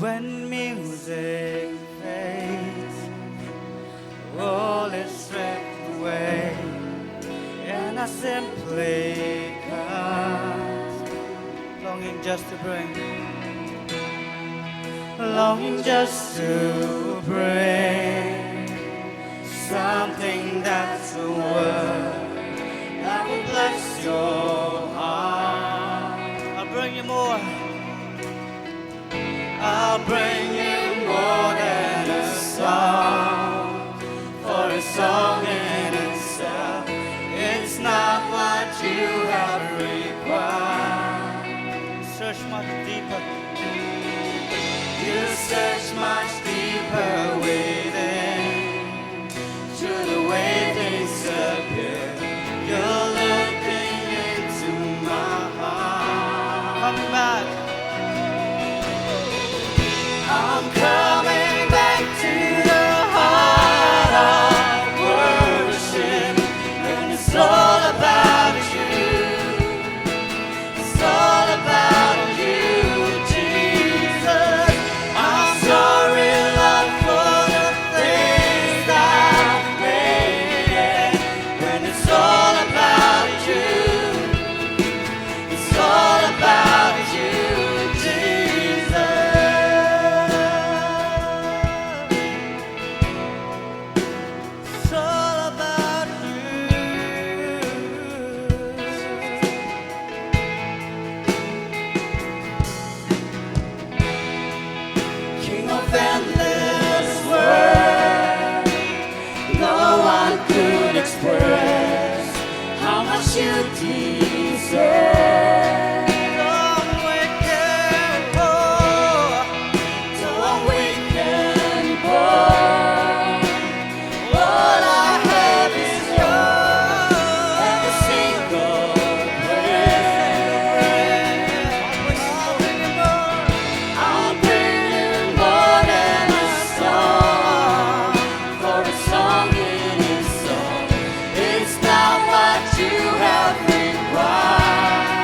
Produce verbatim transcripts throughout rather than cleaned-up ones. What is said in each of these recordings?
When music fades, all is stripped away, and I simply come, longing just to bring, longing just to bring something that's a word that will bless your heart. I'll bring you more. I'll bring you more than a song, for a song in itself, it's not what you have required. Search much deeper. You search much deeper within. To the way things appear, you're looking into my heart. Coming back. I'm coming back to the heart of worship, and it's all about you. It's all about you, Jesus. I'm sorry, Lord, for the things I've made. When it's all about you, it's all about you, Jesus. It's all about you. King of endless world, no one could express how much you deserve. All we can pour, all we can pour. All I have is yours. Every single breath. I'm bringing more than a song, for a song in itself. It's not what you have required.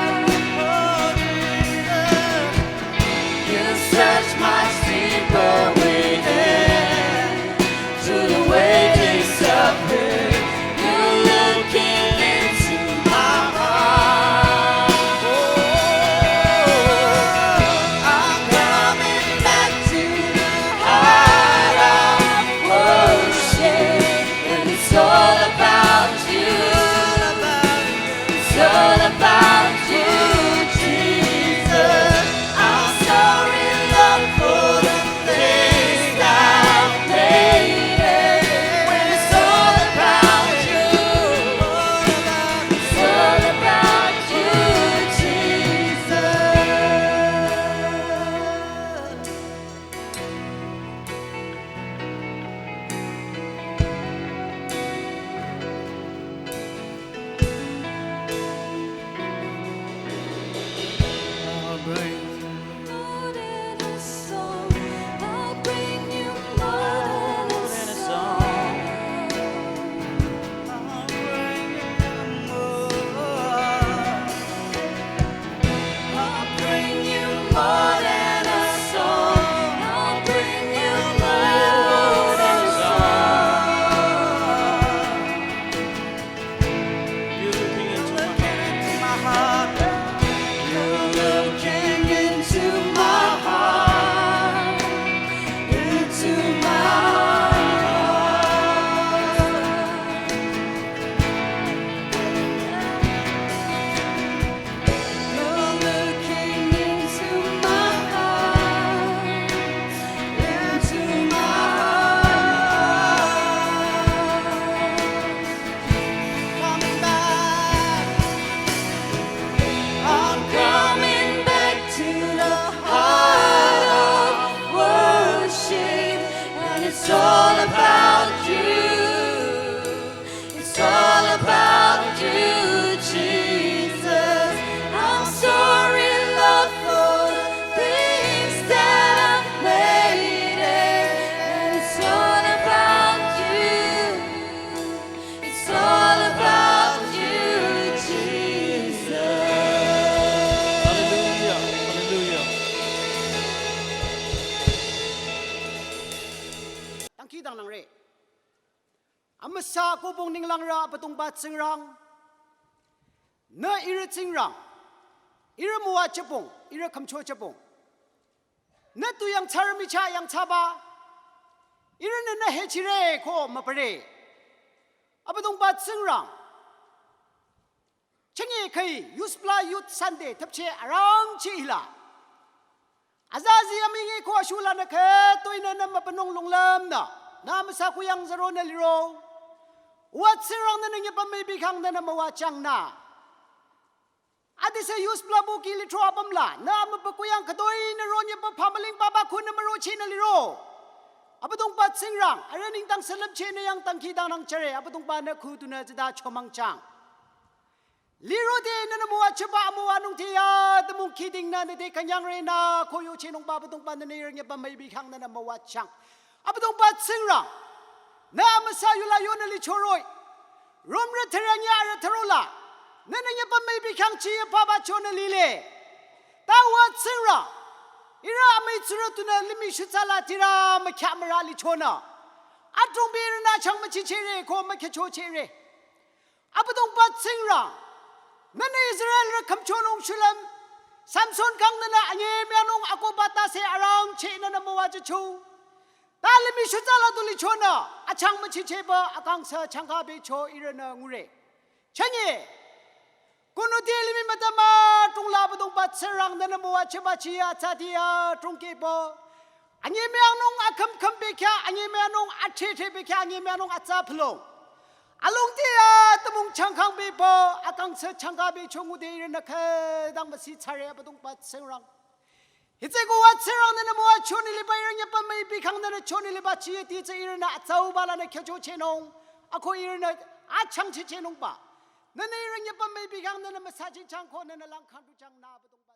Akobong ninglangrü Abüdongba Tsingrang. Nü ihrü Tsingrang. Ihrü müwajübong, ihrü khümchojübong. Nü tu yangthsarü michah yangthsaba. Ihrünü nü hechire ko mübüre. Abüdongba Tsingrang. Chünye khüi, Youth Pla Youth Sunday, thüpcheh arangcheh hila. Azazi aming-e ko ashulanü khütoinü nü mübünung lunglümnü, nü amüsa kuyang zaro nü liro. Wa Tsingrang nü nü nyeba müibi khangnü nü müwajüng nü. Adise Youth Pla bu ki litro apümla, nü amübü kuyang khütoinü ro nyeba pamaling baba khunü mürochehnü liro. Abüdongba Tsingrang, arüh nengdang sülüpchehnü yang dangkhidangnang jüre, Abüdongba nü khüdunü zida chomangchang. Lirode nünü müwajüba amüwanung te ya, tümung kidingnü nü te künyangre nü, ko yochehnungba Abüdongba nü nü ihrü nyeba müibi khangnü nü müwajüng. Abüdongba Tsingrang, nü amüsa yula yonü lichoroh-i. Romrü thürü nyarü thürola, nü nü nyeba müibi khang chiye paba chonü lile. Ta wa Tsingrang, ihrü amüi tsurü tunü limih shutsa la tirü mükhya mürü lichonü. Adrongbi ihrünü chang müchichehre ko mükhyachochehre. Abüdongba Tsingrang, nünü Israelrü khümchonung shulüm, Samson kang nünü anyemüyanung akohba tase arangcheh nünü müwajücho. Ta limih shutsa la du lichonü, achang müchichehba akangsa changkabecho ihrünü ngure. Chünye, kunuti limih mütama tongla Abüdongba Tsingrang nünü müwajüba chiya tsadiya tongkehba. Anyemüyanung akhümkhüm bekhyah, anyemüyanung athethe bekhyah, anyemüyanung atsa pülung. Alongdi ya tümung changkang beba, akangsa changkabecho ngude ihrünü khüdang müsi tsare Abüdongba Tsingrang. Hitsü ko wa Tsingrang nünü müwajüni liba ihrü nyeba müibi khangnü nü choni liba chiye ti tsü ihrünü atsauba lanü khyachochehnung. Ako ihrünü achangchehchehnungba. Nünü ihrü nyeba müibi khangnü nü müsaji chang ko nünü lang khandu chang nü Abüdongba.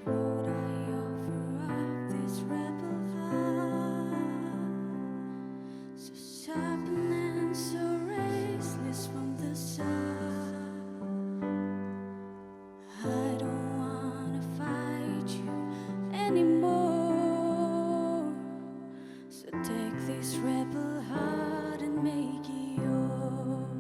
Lord, I offer up this rebel heart, so sharp and so restless from the start. I don't wanna fight you anymore, so take this rebel heart and make it yours.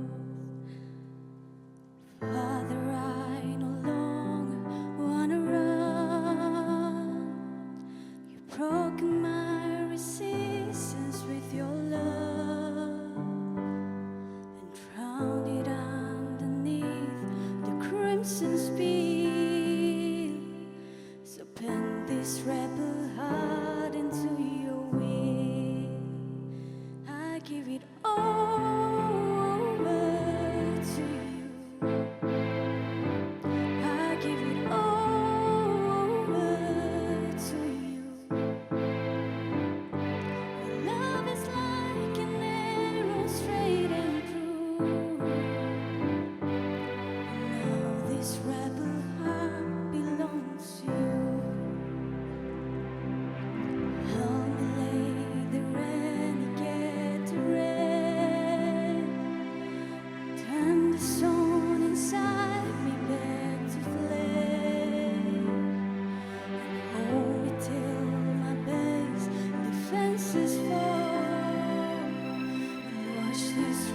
Father, I no longer wanna run. You've broken my resistance with your love.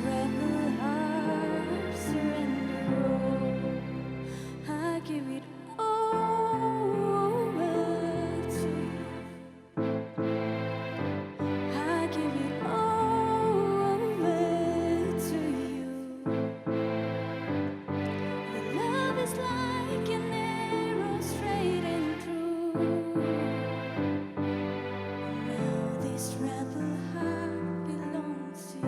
Rebel heart, surrender all. I give it over to you. I give it over to you. Your love is like an arrow straight and true. Now this rebel heart belongs to you.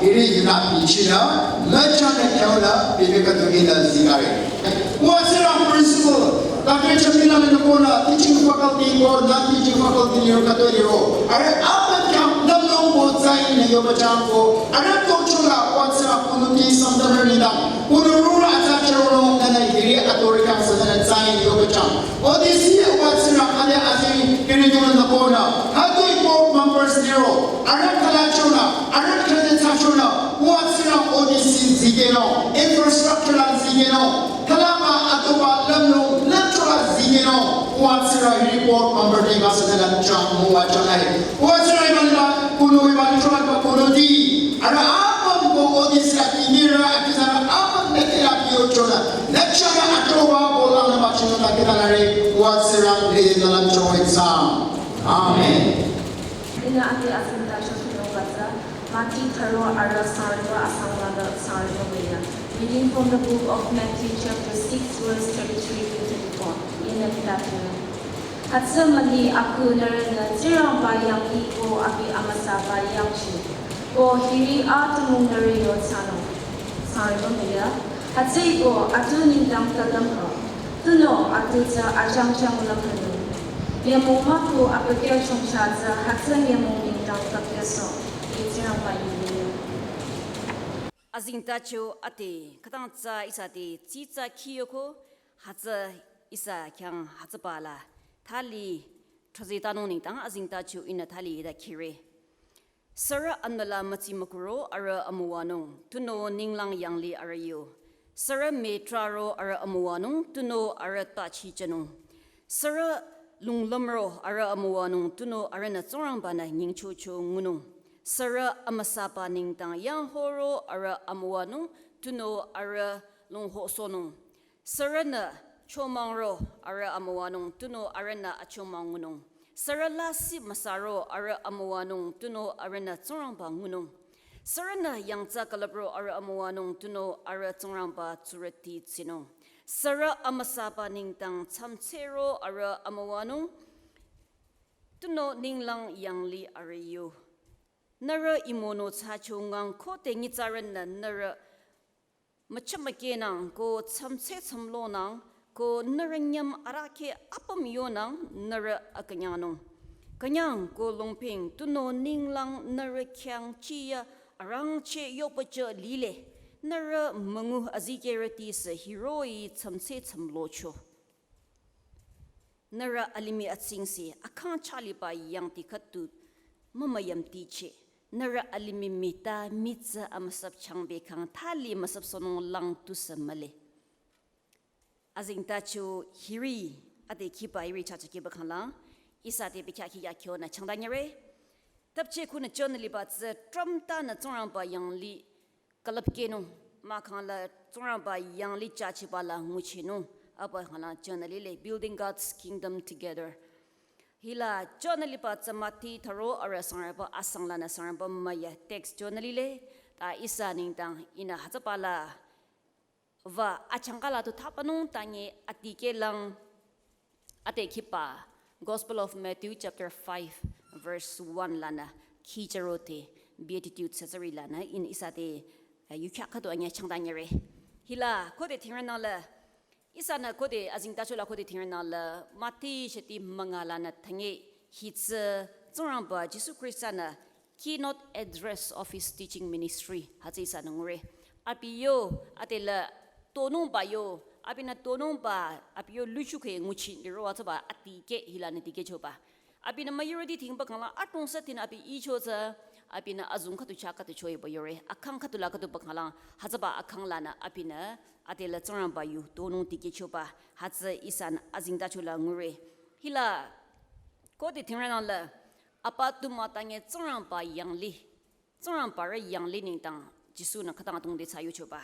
Iri yuna pichina, müchanü kyauna, bibi katu ina zigare. Wa Tsingrang principal, Doctor Chamina le nokona, teaching faculty ko, non-teaching faculty liro kato liro. Are apa kyang, namno mo tsai ne yo bachang ko, are to chula, wa Tsingrang kunuti samdamar nidam, kunu rura ata chero no, nana hiri atori kang sa nana tsai ne yo bachang. Odisi wa Tsingrang ade azi kiri duna nokona. Hatoi ko members liro. Aran kala chona, aran kala cha chona. Wa Tsingrang odisi zikeno. Infrastructure la zikeno. Kalama atoba lamno, lamchola zikeno. Wa Tsingrang report member de gasa nana chang mo wa chona. Wa Tsingrang iman ba, kuno iman chola ba kuno di. Ara apam ko odisi atimira, akizara apam nekira kiyo chona. Lecture achoba bola na bachino na kitanare, wa Tsingrang le na lam chowe tsang. Amen. Ina ati asinta chotino bata, Mati tharo ara sarwa asangla da sarwa meya. Reading from the book of Matthew chapter six verse thirty-three to thirty-four. Ina ati. Hütsü mani aku nührünü Tsingrangba yangdi ko abi amüsaba yangchi. Ko hiri atümung nührü yo tsano. Sarwa meya. Hütsüeko atu nengdang tadamko. Tunüo atu tsü achangchang lamhanung. Nyümong mah ko abükyü chongcha tsü hütsü nyümong nengdang takyaso. Ih Tsingrangba yangdi. Azingtacho ate, khütang tsü ihsa te, tsitsa khiyoko, hütsü ihsa khyang hütsüba la, thali, thrazi tanung nengdang azingtacho ina thali ida khire. Sürü anbala mütsi mükuro arüh amüwanung, tunüo ninglang yangli arüh yo. Sürü metraro arüh amüwanung, tunüo arüh tachi chanung. Sürü lunglümro arüh amüwanung, tunüo arühnü Tsingrangba-nü nyingchocho ngunung. Sürü amüsaba nengdang yanghoro arüh amüwanung, tunüo arüh lunghosohnung. Sürünü chomangro arüh amüwanung, tunüo arühnü achomang ngunung. Sürü lasih müsaro arüh amüwanung, tunüo arühnü Tsingrangba ngunung. Sürünü yangtsa külüpro arüh amüwanung, tunüo arüh Tsingrangba tsurüti tsinung. Sürü amüsaba nengdang chamtsero arüh amüwanung, tunüo ninglang yangli arüh yo. Nührü imono tsacho ngang khode nyitsarünü nührü müchümükenang ko chamtse chamlonang ko nührü nyüm arahkheh apüm yonang nührü akünyangnung. Künyang ko longping tunüo ninglang nührü khyang chiya arangcheh yohpücho lile. Nührü müngu azikehrüti sü hiroh-i chamtse chamlocho. Nührü alimih atsingse, akhang chaliba yangti khüdu, mümüyamticheh. Nührü alimih mita, mitsü amüsap changbe khang, thali müsapsohnung lang tusü mühle. Azingtacho hiri, ade khiba hiri chacha khiba khanglang, ihsa te bekhyah khiya khyonü changdanyere. Tapche khunü chonü liba tsü, tramtanü Tsingrangba yangli, külüpkehnung, mahkhang la Tsingrangba yangli chachiba la nguchinung, apa khangla chonü lile, Building God's Kingdom Together. Hila chonü liba tsü Mati tharo arüh sangrüba asang lanü sangrüba müya text chonü lile, ta ihsa nengdang ihnü hütsüba la, wa achangka la tu thapanung tangi atikehlang, ate khiba, Gospel of Matthew chapter five, verse one lanü, khicharo te, Beatitudes sazari lanü, in ihsa te, eh, yukhya khüdu anyüh changdanyere. Hila, khode thingrünang la, ihsanü khode azingtacho la khode thingrünang la, Mati sheti münga lanü thangi, hitsü, Tsingrangba, Jisu Khrista-nü, keynote address of his teaching ministry, hütsü ihsanü ngure. Abi yo, ade la, tonungba yo, abinü tonungba, abi yo luchukhe nguchi liro hütsüba atikeh hilanü tikehchoba. Abinü müyurüti thingba khangla atongsa tin abi icho tsü, abinü azong khüdu cha khüdu choiba yore, akhang khüdu la khüdu ba khangla, hütsüba akhang lanü abinü, ade la Tsingrangba yu tonung tikehchoba, hütsü ihsanü azingtacho la ngure. Hila, khode thingrünang la, apa tu mütangi Tsingrangba yangli, Tsingrangba rü yangli nengdang Jisu-nü khütang atongde thsa yochoba.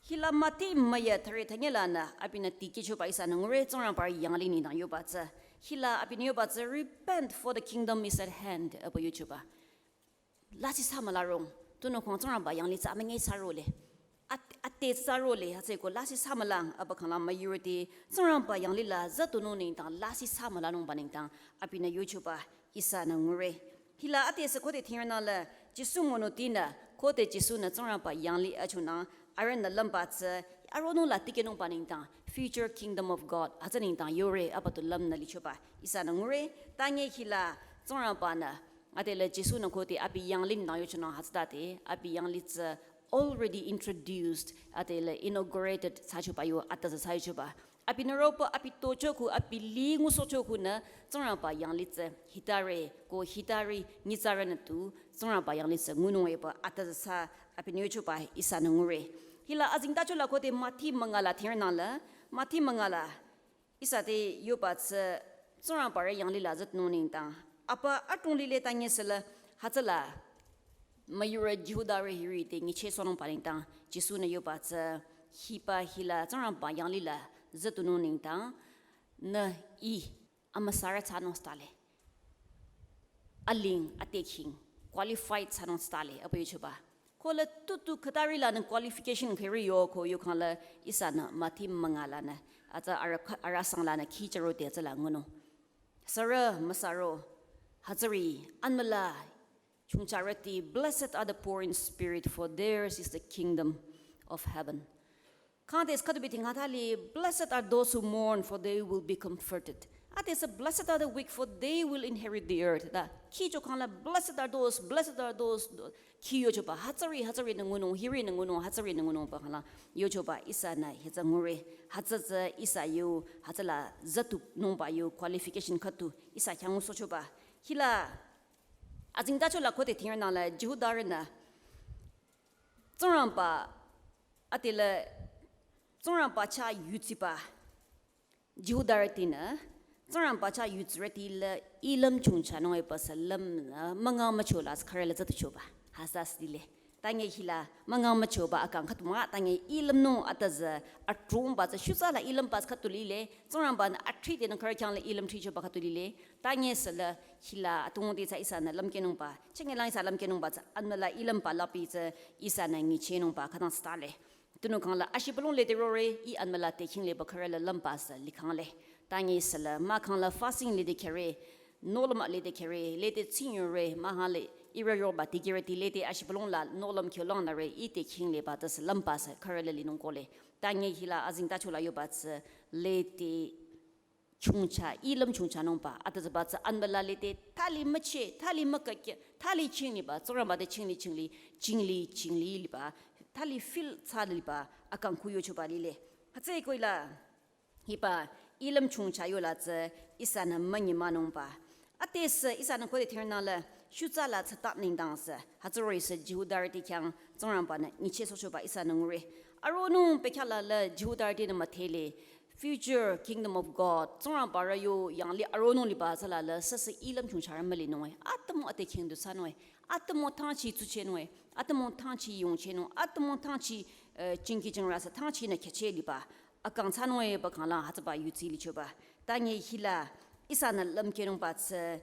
Hila Mati müya thare thangi lanü abinü tikehchoba ihsanü ngure Tsingrangba rü yangli nengdang yoba tsü. Hila abinü yoba tsü repent for the kingdom is at hand apa yochoba. Lasih samülarong, tunüo khang Tsingrangba yangli tsü amünyi sarole. At-, ate sarole, hütsüeko lasih samülang, apa khangla müyurüti, Tsingrangba yangli la, za tunüo nengdang, lasih samülanungba nengdang, abinü yochoba, ihsanü ngure. Hila ate sü khode thingrünang la, Jisu monotinü, Khode Jisu-nü Tsingrangba yanglih achonang, arühnü lümba tsü, aronung la tikehnungba nengdang, future kingdom of God, hütsü nengdang yore, abatu lümnü lichoba, ihsanü ngure, tanye hila, Tsingrangba-nü, adelü Jisu-nü khode abi yanglih nengdang yochonang hütsütade, abi yanglih tsü already introduced, adelü inaugurated thsachoba yo, atazü thsachoba. Abi nüropa, abi tocho khu, abi li ngusohcho khunü, Tsingrangba yanglih tsü hitare, ko hitari nyitsarünü tu, Tsingrangba yanglih tsü ngunung epü atazü thsa, abi nü yochoba ihsanü ngure. Hila azengtacho la khode Mathi münga la thingrünang la, Mathi münga la, ihsa te yoba tsü, Tsingrangba rü yanglih la züdnung nengdang. Apa adrong lile tanye sela, hütsüla, müyurü Jihudarü hiri te nyichehsohnungba nengdang, Jisu-nü yoba tsü, hiba hila Tsingrangba yanglih la züdnung nengdang, nü ih, amüsarü thsanung thsale. Aling, atekhing, qualified thsanung thsale, abü yochoba. Kola tutu khütari lanü qualification kheri yo ko yokhang la ihsanü Mathi münga lanü, atsa ara, arasang lanü khicharo te tsüla ngunung. Sürü, müsüro, hütsüri, anmüla, chungcharüti, "Blessed are the poor in spirit, for theirs is the kingdom of heaven." Kang tes khüdu biting hütali, "Blessed are those who mourn, for they will be comforted." Ate sü, "Blessed are the weak, for they will inherit the earth." Da, khicho khang la, "Blessed are those, blessed are those," do, khi yochoba, hütsüri, hütsürinü ngunung, hirinü ngunung, hütsürinü ngunung ba khang la, yochoba, ihsanü, hütsü ngure, hütsü tsü, ihsa yo, hütsüla, züdnungba yo, qualification khüdu, ihsa khyang ngusohchoba. Hila, azengtacho la khode thingrünang la, Jihudarünü, Tsingrangba, adelü, Tsingrangba chah yutsiba, Jihudarütinü, Tsingrangba chah yutsirüti la, ilüm chungchanung epü sü lümnü, münga mücho la, khürü la züduchoba, hütsü sile. Tanye hila, münga müchoba akang khüdu mah, tanye ilümnung atazü, adrongba tsü, shutsa la ilümba tsü khüdu lile, Tsingrangba-nü athri tenü khürü khyang la ilüm thrichoba khüdu lile, tanye sela, hila, atungde tsü ihsanü lümkehnungba, chenge lang ihsa lümkehnungba tsü, anmüla ilümba lapi tsü, ihsanü nyichehnungba, khütang thsale. Tunüo khang la, ashibülung lede rore, ih anmüla tekhing leba khürü la lümba sü, likhang le. Tanye sela, mahkhang la fasting lede khere, nohlüm lede khere, lede tsinyure, mahkhang le, ihrü yoba tikirüti lede ashibülung la, nohlüm khyolong nüre, ih tekhing leba tsü lümba sü, khürü la linung kohle. Tanye hila, azengtacho la yoba tsü, lede chungcha, ilüm chungchanungba, atazüba tsü anmüla lede, thali müche, thali mükakya, thali chingniba, Tsingrangba te chingni chingli, chingli, chingli liba, thali feel thsa liba, akang khu yochoba lile. Hütsüeko la, hiba, ilüm chungcha yola tsü, ihsanü münyimanungba. Ate sü, ihsanü khode thingrünang la, shutsa la tsüta nengdang sü, hütsüroh-i sü Jihudarüti khyang, Tsingrangba-nü, nyichehsohchoba ihsanü ngure. Aronung pekhala la, Jihudarütinü müdhele, future kingdom of God, Tsingrangba rü yo yanglih aronung liba tsüla la, süsü ilüm chungcharü mülinung e, atümung atekhing du thsanung e, atümung thangchi tsuchehnung e, atümung thangchi yongchehnung, atümung thangchi, eh, chingki chingrü sü thangchinü khyücheh liba, akang thsanung epü khang la hütsüba yutsi lichoba. Tanye hila, ihsanü lümkehnungba tsü,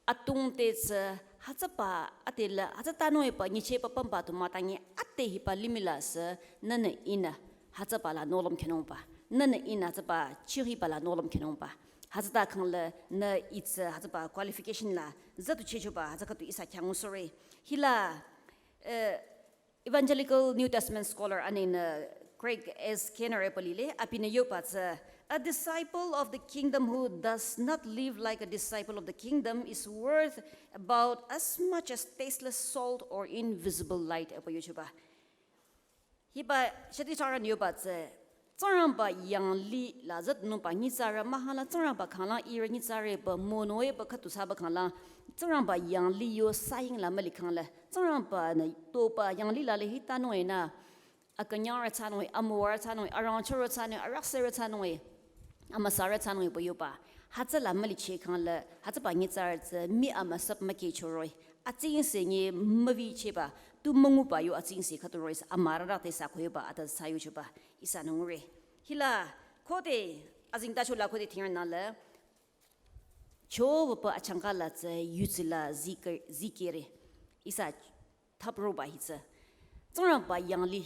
atungde tsü, hütsüba, adelü, hütsütanung epü, nyichehba pümba tu mah tanye, ate hiba limih la sü, nünü ihnü, hütsüba la nohlüm khyünungba, nünü ihnü hütsüba, chiriba la nohlüm khyünungba. Hütsüta khang la, nü ih tsü, hütsüba qualification la, züdu chehchoba, hütsü khüdu ihsa khyang ngusohre. Hila, eh, Evangelical New Testament scholar anenü Craig S. Keener epü lile, abinü yoba tsü, "A disciple of the kingdom who does not live like a disciple of the kingdom is worth about as much as tasteless salt or invisible light," epü yochoba. Hiba shati chara nü yoba tsü, Tsingrangba yanglih la züdnungba nyitsarü mahkhang la Tsingrangba khang la ihrü nyitsarü pü mono epü khüdu thsaba khang la, Tsingrangba yanglih yo saying la mülikhang la, Tsingrangba-nü toba yanglih la le hitanung enü, akünyangrü thsanung e, amüwarü thsanung e, arangchorü thsanung e, araksarü thsanung e, amüsarü thsanung epü yoba. Hütsüla mülicheh khang la, hütsüba nyitsarü tsü mii amüsap mükehchoro e. Atsingse nye müvichehba, tu münguba yo atsingse khüdu roh-i sü amürarü te sü khoyoba atazü thsa yochoba. Ihsanü ngure. Hila, khode, azengtacho la khode thingrünang la, choba pü achangka la tsü yutsila zike-, zikehre. Ihsa thapüroba hi tsü. Tsingrangba yanglih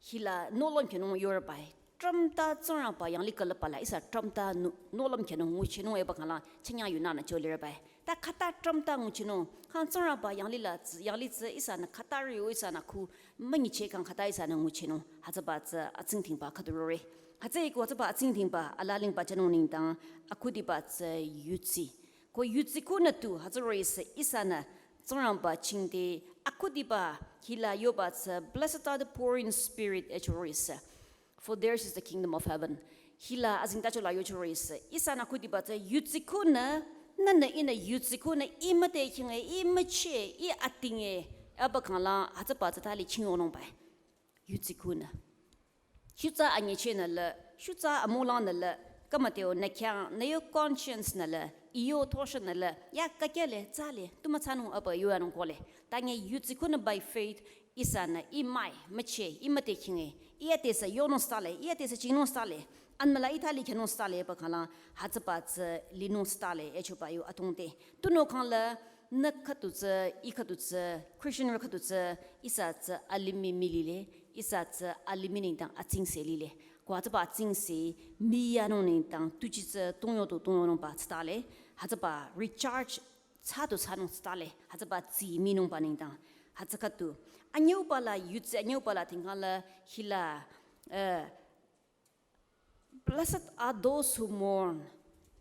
hila nohlüm khyünung yorüba e. Tramta Tsingrangba yanglih külüpba la ihsa tramta nu-, nohlüm khyünung nguchinung epü khangla chünyang yunanü cholirü bai. Ta khüta tramta nguchinung, khang Tsingrangba yanglih la tsü, yanglih tsü ihsanü khüta riu ihsanü khu münyicheh khang khüta ihsanü nguchinung. Hütsüba tsü atsingdhingba khüdu rore. Hütsüeko hütsüba atsingdhingba alalingba jünung nengdang akhudiba tsü yudsi. Ko yudsi khunü tu hütsü roh-i sü ihsanü Tsingrangba chingde akhudiba hila yoba tsü, "Blessed are the poor in spirit," echo roh-i sü. "For theirs is the kingdom of heaven." Hila azengtacho la yocho roh-i sü. Ihsanü akhudiba tsü yudsi khunü, nünü ihnü yudsi khunü, ih müte khinge, ih müche, ih atinge, epü khangla hütsüba tsü thali chingyonung bai. Yudsi khunü. Shutsa anyichehnü la, shutsa amulangnü la, kamateo nü khyang, nü yo conscience nü la, ih yo thoshanü la, ya kakya le, tsa le, tu mütsanung epü yoyanung kohle. Tange yudsi khunü by faith, ihsanü, ih mai, müche, ih müte khinge, ih atesü yonung stale, ih atesü chingnung stale, anmüla ih thali khyünung stale epü khangla, hütsüba tsü linung stale, echoba yo atungte. Tunüo khangla, nü khüdu tsü, ih khüdu tsü, Christianrü khüdu tsü, ihsa tsü alimih mii lile, ihsa tsü alimih nengdang atsingse lile. Ko hütsüba atsingse, mii yanung nengdang, tuji tsü, tongyo tu tongyonungba tsütale, hütsüba recharge, tsü tu tsünung tsütale, hütsüba tsü minungba nengdang, hütsü khüdu. Anyüuba la, yudsi anyüuba la, tingkang la, hila, eh, "Blessed are those who mourn."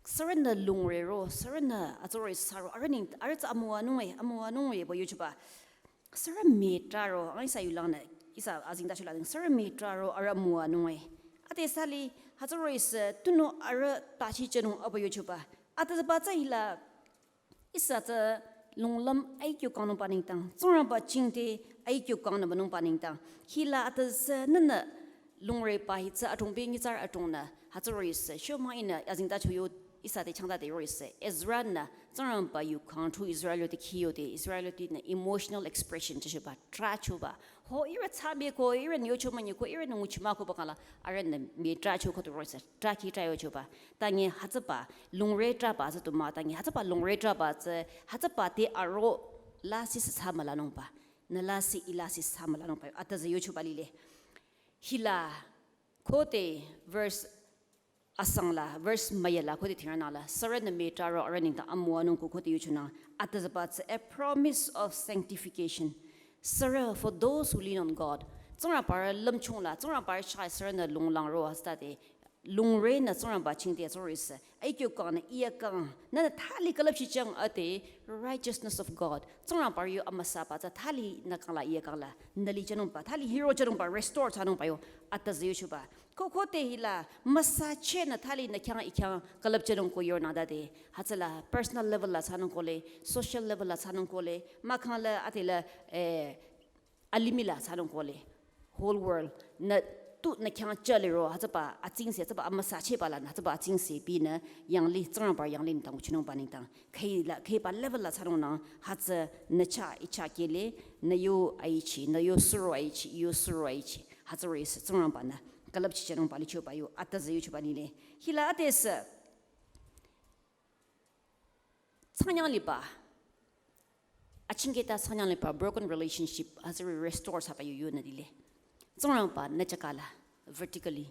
Sürünü lungre ro, sürünü atsore saro, arüh neng, arüh tsü amüwanung e, amüwanung e, pü yochoba. Sürü mii traro, ang ihsa yulangnü, ihsa azengtacho la ding, sürü mii traro, arüh amüwanung e. Ate thali, hütsü roh-i sü, tunüo arüh tachi jünung epü yochoba. Ate tsüba tsü hila, ihsa tsü lunglüm aikyo kangnungba nengdang, Tsingrangba chingde aikyo kangnungba nengdang. Hila ate tsü nünü lungreba hi tsü adrongbi nyitsarü adrongnü, hütsü roh-i sü, shomang ihnü, azengtacho yo, ihsa te changta te roh-i sü, Ezra-nü, Tsingrangba yu kangthu Israelrü te khiyo te, Israelrütinü emotional expression jüchoba, trachoba. Ho ihrü tsabeko, ihrünü yocho münyiko, ihrünü nguchi mükoba khangla, arühnü mii tracho khüdu roh-i sü, traki trayochoba. Tange hütsüba, lungre traba tsü tu mah, tange hütsüba lungre traba tsü, hütsüba te aro lasih sü sü mülanungba. Nü lasih ih lasih sü mülanungba. Ate tsü yochoba lile. Hila, khode verse asang la, verse müyü la, khode thingrünang la, sürünü mii traro arüh nengdang amüwanung ko khode yochonang, ate tsüba tsü a promise of sanctification. Sürü, for those who lean on God. Tsingrangba rü lümchung la, Tsingrangba rü chah sürünü lunglang ro hütsütade, lungrenü Tsingrangba chingde tsü roh-i sü, aikyo kangnü, iya kang, nünü thali külüpchijüng ate, righteousness of God. Tsingrangba rü yo amüsaba tsü thali nü kang la, iya kang la, nü li jünungba, thali hiro jünungba, restore thsanungba yo, ate tsü yochoba. Ko khode hila, müsachehnü thali nü khyang ih khyang külüpjünung ko yonadade. Hütsüla personal level la thsanung kohle, social level la thsanung kohle, mahkhang la ate la, eh, alimih la thsanung kohle. Whole world, nü tu nü khyang jüle ro, hütsüba atsingse, hütsüba amüsachehba la, hütsüba atsingse binü, yanglih, Tsingrangba rü yanglih nengdang nguchinungba nengdang. Khüila, khüiba level la thsanungnang, hütsü nü chah, ih chah kehle, nü yo aichi, nü yo suro aichi, ih yo suro aichi. Hütsü roh-i sü Tsingrangba-nü külüpchijünungba lichoba yo, ate tsü yochoba lile. Hila ate sü, tsanyang liba, achingketa tsanyang liba, broken relationship, hütsüri restore thsaba yo yonü lile. Tsingrangba-nü chakala, vertically.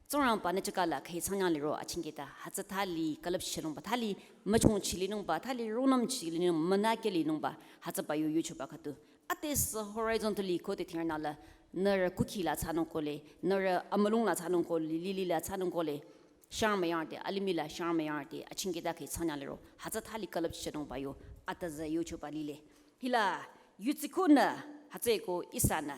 Tsingrangba-nü chakala khüi tsanyang liro achingketa, hütsü thali külüpchijünungba, thali müchung chilinungba, thali rungnüm chilinung, münake linungba, hütsüba yo yochoba khüdu. Ate sü horizontally khode thingrünang la, nührü kukhi la thsanung kohle, nührü amülung la thsanung kohle, lili la thsanung kohle, shang müyangde, alimih la shang müyangde, achingketa khüi tsanyang liro, hütsü thali külüpchijünungba yo, ate tsü yochoba lile. Hila, yudsi khunü, hütsüeko ihsanü,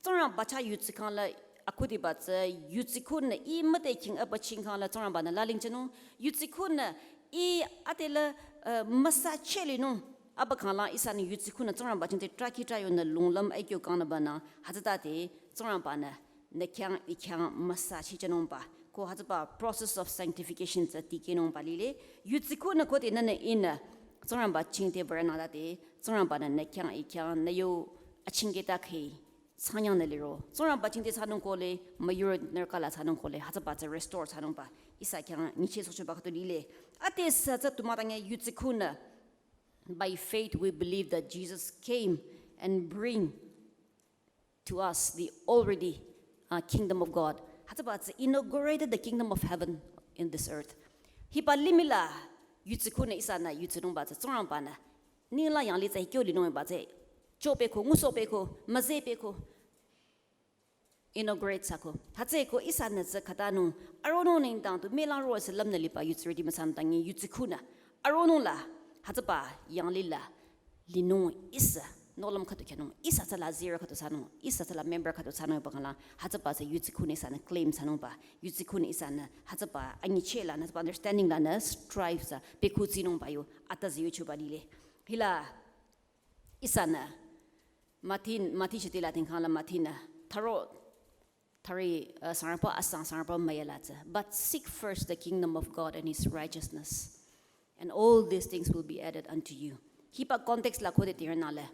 Tsingrangba chah yudsi khang la akhudiba tsü, yudsi khunü ih müte khing epü ching khang la Tsingrangba-nü lalingjünung, yudsi khunü ih ate la, eh, müsacheh linung, epü khang la ihsanü yudsi khunü Tsingrangba chingde traki trayonü lunglüm aikyo kangnungba nü, hütsütade Tsingrangba-nü nü khyang ih khyang müsachehjünungba. Ko hütsüba process of sanctification tsü tikehnungba lile. Yudsi khunü khode nünü ihnü Tsingrangba chingde würenadade, Tsingrangba-nü nü khyang ih khyang nü yo achingketa khüi tsanyangnü liro. Tsingrangba chingde thsanung kohle, müyurü nührü kala thsanung kohle, hütsüba tsü restore thsanungba. Ihsa khyang nyichehsohchoba khüdu lile. Ate sü tsü tu mah tange yudsi khunü. By faith we believe that Jesus came and bring to us the already, uh, kingdom of God. Hütsüba tsü inaugurated the kingdom of heaven in this earth. Hiba limih la yutsi khunü ihsanü yutsinungba tsü Tsingrangba-nü ninglang yanglih tsü hikyo linungba tsü chopeko, ngusohpeko, müzehpeko, inaugurate thsako. Hütsüeko ihsanü tsü khatanung aronung nengdang tu melang ro sü lümnü liba yutsirüti müsandang ngi yutsi khunü aronung la hütsüba yanglih la linung ihsa nohlüm khüdu khyünung, ihsa tsüla zirü khüdu thsanung, ihsa tsüla member khüdu thsanung ba khangla hütsüba tsü yutsi khunü ihsanü claim thsanungba, yutsi khunü ihsanü hütsüba anyicheh lanü, hütsüba understanding lanü strive thsa pekhu tsinungba yo atüzü yuchoba lile. Hila ihsanü Mathi, Mathi shitila tingkhang la Mathi-nü tharo, thari, uh, sangrangpü asang sangrangpü müyala tsü. But seek first the kingdom of God and his righteousness, and all these things will be added unto you. Hiba context la khode tirnale.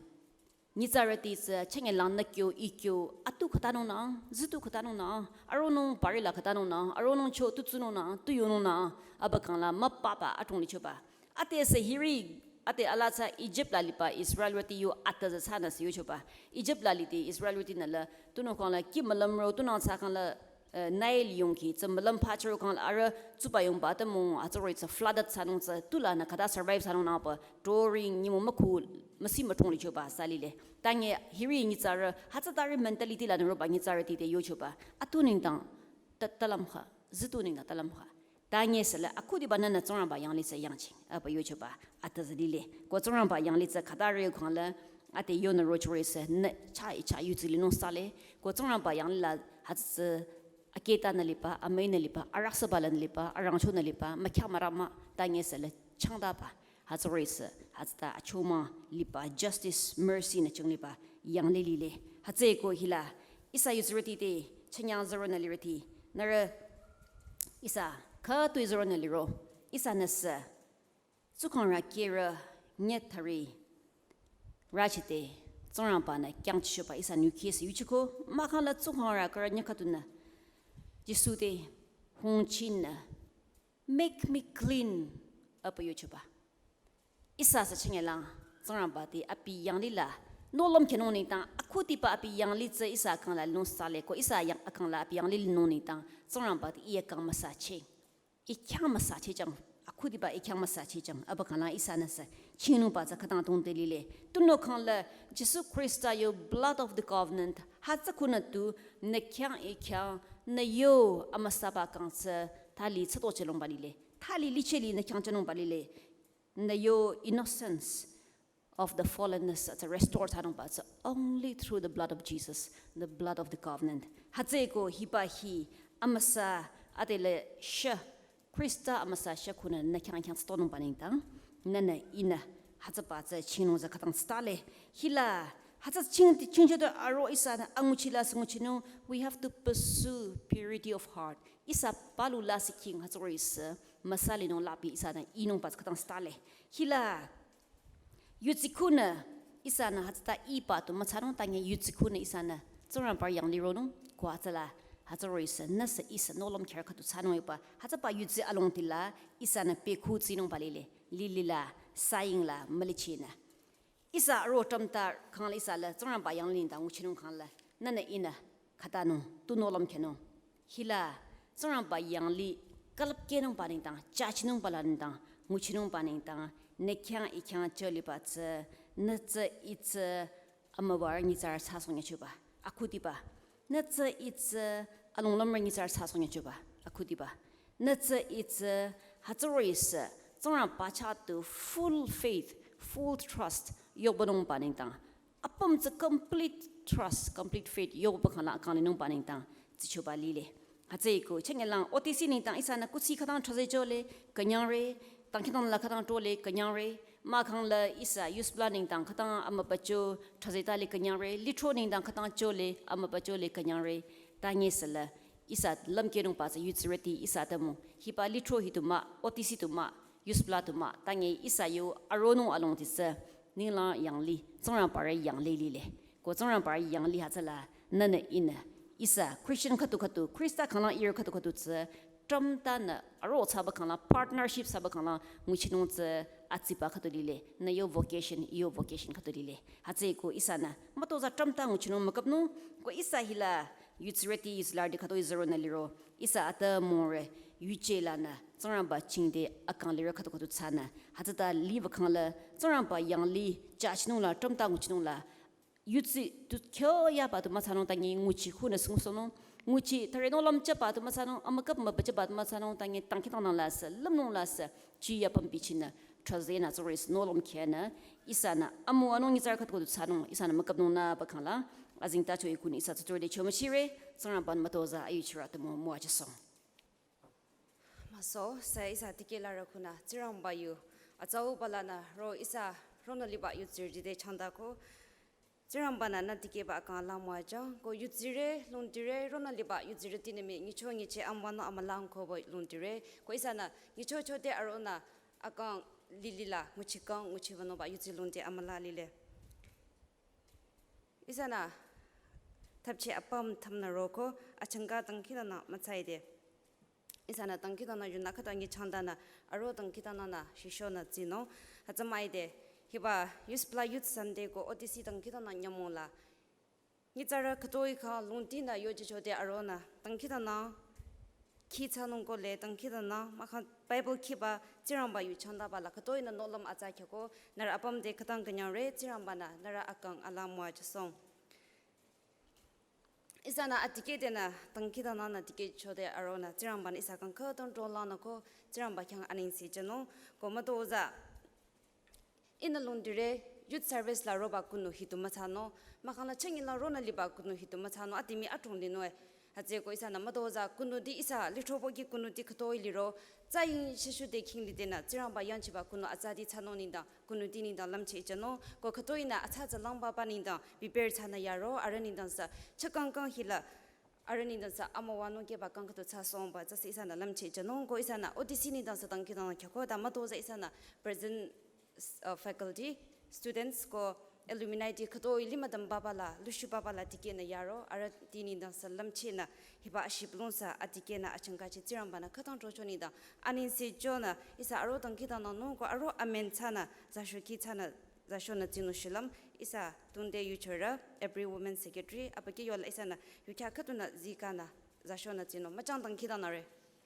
Nyitsarüti tsü chenge lang nü kyo, i kyo, atu khatanung nang, zitu khatanung nang, aronung pari la khatanung nang, aronung cho tutsunung nang, tuyonung nang, aba khangla müpapa atong lichoba. Ate sü hiri, ate ala tsü Egypt la liba Israelrüti yo atüzü thsanü sü yuchoba. Egypt la liti Israelrütinü la, tunüo khangla kih mülümro, tunang tsü khangla, eh, Nile yongki, tsü mülüm pacharo khangla arüh tsuba yongba ta mung, hütsüroh-i tsü flooded thsanung tsü, tulanü khata survive thsanung nangba, touring, nyümong mükhu, müsi mütong lichoba, sü lile. Tange hiri nyitsarü, hütsütari mentality lanü roba nyitsarüti te yuchoba. Atu nengdang, ta, talüm kha, zitu nengdang talüm kha. Tange süla akhudiba nünü Tsingrangba yanglih tsü yangching, aba yuchoba, atüzü lile. Ko Tsingrangba yanglih tsü khatari khangla, ate yonü rochore sü, nü cha i cha yutsi linung sale. Ko Tsingrangba yanglih la hütsü aketanü liba, amüinü liba, araksaba lanü liba, arangchonü liba, mükhyang mürama, tange süla changdaba. Hütsüroh-i sü, hütsüta achomang liba, justice, mercy nü ching liba, yanglih lile. Hütsüeko hila, ihsa yutsirüti te, chenyang züronü lirüti, nührü, ihsa, khütoi züronü liro, ihsanü sü, tsukhangrü kherü, nyethari, rachite, Tsingrangba-nü kyangchichoba ihsa nü kih sü yuchiko, mahkhang la tsukhangrü kherü nyi khüdunü, Jisu te, hongchinü, "Make me clean," aba yuchoba. Ihsa sü chenge lang, Tsingrangba te abi yanglih la, nohlüm khyünung nengdang, akhudiba abi yanglih tsü ihsa akang la linung sale ko, ihsa yang akang la abi yanglih linung nengdang, Tsingrangba te i akang müsacheh. I khyang müsacheh jang, akhudiba i khyang müsacheh jang, aba khangla ihsanü sü, chingnungba tsü khatang tongte lile. Tunüo khangla, Jisu Khrista yo blood of the covenant, hütsü khunü tu, nü khyang i khyang, nü yo amüsaba kang tsü, thali tsüto chelongba lile. Thali licheh li nü khyang chenungba lile. Nü yo innocence of the fallenness tsü restore thsanungba tsü only through the blood of Jesus, the blood of the covenant. Hütsüeko hiba hi amüsa adele shü, Khrista amüsa shü khunü nü khyang khyang tsütonungba nengdang, nünü ihnü hütsüba tsü chingnung tsü khatang tsütale. Hila hütsü ching, chingchode aro ihsanü anguchi la sü nguchinung, we have to pursue purity of heart. Ihsa palu la sü king hütsüroh-i sü, müsa linung lapi ihsanü inungba tsü khatang tsütale. Hila yutsi khunü ihsanü hütsüta iba tu müthsanung tange yutsi khunü ihsanü Tsingrangba yanglih ronung, ko hütsüla hütsüroh-i sü, nü sü ihsa nohlüm kherü khüdu thsanung iba, hütsüba yutsi alongtila ihsanü pekhu tsinungba lile, lilila, saying la, mülichinü. Ihsa aro tramta khangla ihsa la Tsingrangba yanglih nengdang nguchinung khangla, nünü ihnü khatanung, tu nohlüm khyünung. Hila, Tsingrangba yanglih külüpkehnungba nengdang, jachinungba la nengdang, nguchinungba nengdang, nü khyang i khyang choliba tsü, nü tsü i tsü, amübarü nyitsarü thsasoh nyachoba, akhudiba. Nü tsü i tsü, alonglümrü nyitsarü thsasoh nyachoba, akhudiba. Nü tsü i tsü, hütsüroh-i sü, Tsingrangba chah tu full faith, full trust, yohpünungba nengdang. Apüm tsü complete trust, complete faith, yohpü khangla akang linungba nengdang, tsichoba lile. Hütsüeko, chenge lang, O T C nengdang ihsanü kuthsi khatang trust chole, künyangre, tangkitang la khatang tole, künyangre, mahkhang la ihsa, youth plan nengdang khatang amübacho, trust tale künyangre, litro nengdang khatang chole, amübacho le künyangre, tange süla, ihsa lümkehnungba tsü yutsirüti ihsa ta mü, hiba litro hi tu mah, O T C tu mah, youth plan tu mah, tange ihsa yo aronung alongti sü, ninglang yanglih, Tsingrangba rü yanglih lile. Ko Tsingrangba rü yanglih hütsüla, nünü ihnü, ihsa, Christian khüdu khüdu, Khrista khanglang ihrü khüdu khüdu tsü, tramtanü, aro thsaba khangla, partnership thsaba khangla, nguchinung tsü, atsiba khüdu lile, nü yo vocation, i yo vocation khüdu lile. Hütsüeko ihsanü, mütozah tramta nguchinung mükapnung, ko ihsa hila, Yudsirüti yudsirüti khütoi züronü liro, ihsa atümungre, yuje lanü, Tsingrangba chingde akang lirü khüdu khüdu thsanü, hütsüta liba khangla, Tsingrangba yangli, jachinungla, trümta nguchinungla, yudsi tu kyo yaba tu müthsanung tangi nguchi hunü sungsohnung, nguchi tare no lam chaba tu müthsanung, amükap müba chaba tu müthsanung tangi tangkitangnang lasü, lümnung lasü, chi yapam bichinü, trazenü, zores, no lam kyanü, ihsanü, amu anung nyitsarü khüdu khüdu thsanung, ihsanü mükapnung nü ba khangla, azingta cho ikun ihsa tutur de chomachire, Tsingrangba-nü mütozah ayuchirü atümung müwajüsohng. Maso, sü ihsa tikehlarü khunü, Tsingrangba yu, atsauba lanü, ro ihsa, ronü liba yudsirüti te changdako, Tsingrangba-nü nü tikehba akang la müwajüng, ko yudsirü, lungdirü, ronü liba yudsirüti nü mii, nyicho nyiche amüwanung amülang koba lungdirü, ko ihsanü, nyichocho te aronü, akang lilila, nguchi kang, nguchi wünungba yudsi lungdi amüla lile. Ihsanü, thapchi apüm thamnü roko, achangka tangkitangnang mütsaide. Ihsanü tangkitangnang yunü khüta ngi changdanü, aro tangkitangnangnü, shishonü tsinung, hütsümaide, hiba, Youth Pla Youth Sunday ko O T C tangkitangnang nyümong la. Nyitsarü khütoi kha lungdinü yojichode aronü, tangkitangnang, khi thsanung ko le, tangkitangnang, mahkhang Bible khiba, Tsingrangba yu changdaba la, khütoinü nohlüm atsa khyako, nührü apüm te khütang künyangre, Tsingrangba-nü, nührü akang ala müwajüsohng. Ihsanü atikehdenü, tangkitangnangnü tikehchode aronü, Tsingrangba-nü ihsa kang khütang drolanü ko, Tsingrangba khyang anengse jünung, ko mütozah. Ihnü lungdirü, youth service la roba kunu hitu müthsanung, mahkhang la changi la ronü liba kunu hitu müthsanung, ati mii adrong linung e. Hütsüeko ihsanü mütozah kunuti ihsa, lithrobo ki kunuti khütoi liro, tsa ying shishude khingli denü, Tsingrangba yangchiba kunu atsati thsanung nengdang, kunuti nengdang lümcheh jünung, ko khütoinü atsa tsa langbaba nengdang, prepare thsanü yaro, arüh nengdang sü, chakang kang hila, arüh nengdang sü, amüwanung keba kang khüdu thsasohngba, tsüsü ihsanü lümcheh jünung, ko ihsanü, O T C nengdang sü tangkitangnang khyako, ta mütozah ihsanü, present, uh, faculty, students ko alumni ti khütoi lima dam baba la, lushu baba la tikehnü yaro, arüh ti nengdang sü lümchehnü, hiba ashibülung sü atikehnü achangkachi Tsingrangba-nü khütang drocho nengdang, anengse jonü, ihsa aro tangkitangnangnung ko aro amen thsanü, zasho khi thsanü, zashonü tsinung shilüm, ihsa tunde yuchorü, every women secretary, abükyü yola ihsanü, yukhyah khüdunü zikanü, zashonü tsinung, müchang tangkitangnangre.